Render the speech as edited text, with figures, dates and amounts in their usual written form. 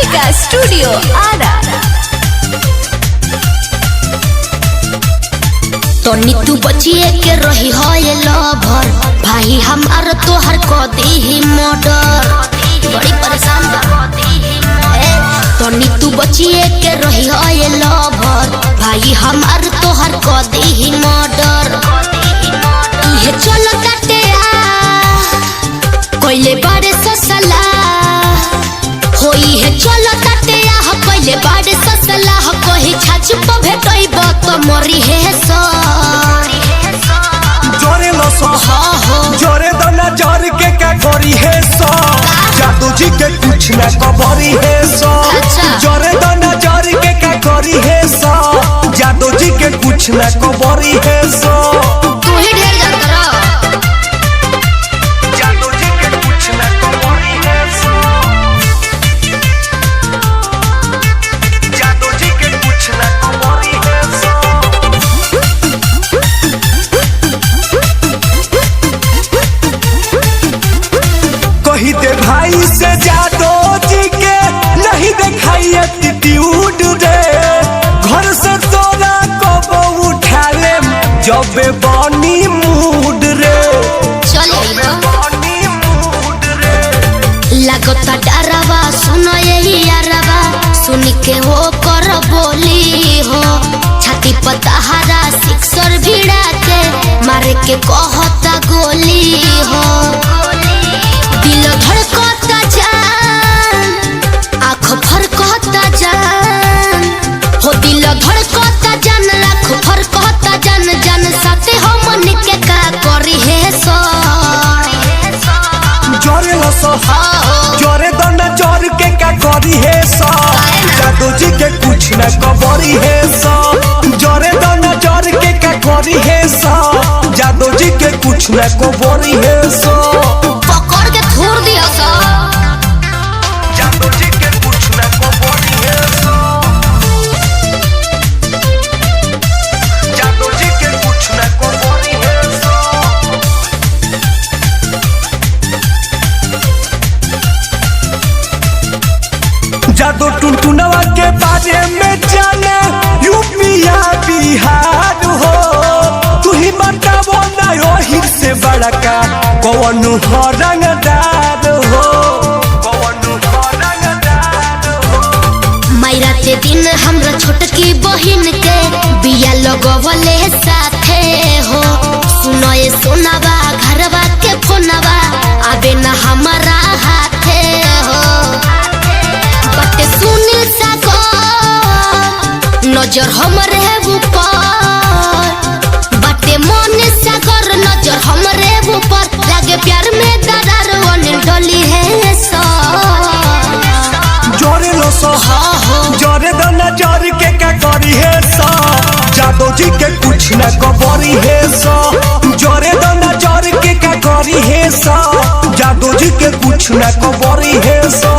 Kalika studio Ara. तनी तू बचिए के रही है लभर, भाई हमार तोहर क देही मर्डर। बड़ी परेशान बा। ए, तनी तू बचिए के रही है लभर, भाई हमार तोहर क देही मर्डर। इहे चलो काटे आ कोइले बारे ससला होई है। चलो काटे आ कोइले बारे ससला हो, कही छाछ प भेटइब त मरी है स। जरे लस हाँ हो। जरे दना जर के क्या करी है सो, जादू जी के कुछ ना कबरी है सो। अच्छा। जरे दना जर के क्या करी है सो, जादू जी के कुछ ना कबरी है सो। तू ही ढेर जानत रह। जादू जी के कुछ ना कबरी है सो, जादू जी के कुछ ना कबरी है सो। कही दे भाई से जादो जी के नहीं देखाई एटीट्यूड रे, घर से तोरा कब उठा ले जब बनी मूड रे। चल अइबो। बनी मूड रे। लागता डरवा, सुनो यही यारवा, सुन के हो कर बोली हो। छाती पतहरा सिक्सर भिड़ा के मारे के कहता गोली हो। दिल धड़कता जान, आँख फरकता जान हो। दिल धड़कता जान, आँख फरकता जान, जान साथे हो मन के का करी है सो। जरे लसो जरे दना जर के का करी है सो, जादू जी के कुछ ना कबरी है सो। जरे दना जर के का करी है सो, जादू जी के कुछ ना कबरी है सो। पकड़ के थूर दिया सा। जादू जी के कुछ ना कबरी है सो, जादू जी के कुछ ना कबरी है सो। जादू टुनटुनवा के बारे में जाने यूपिया बिहार हो, तू ही बतावो ना ओहिर से बड़का कौन हो रंगदार हो, कौन हो रंगदार हो। मायरा ते दिन हमरा छोटकी बहिन के बिया लगवले साथे हो। सुनो ये सोनावा, घरवा के फोनवा आवे ना हमारा हाथे हो। बटे सुनील सागर नजर हमरे ऊपर, बटे मन सागर नजर हमरे ऊपर, लागे प्यार में दरार अनिल डली है सा। जरे लसो जरे दना जर के का करी है सो, जादू जी के कुछ ना कबरी है सो। जरे दना जर के का करी है सो, जादू जी के कुछ ना कबरी है सो।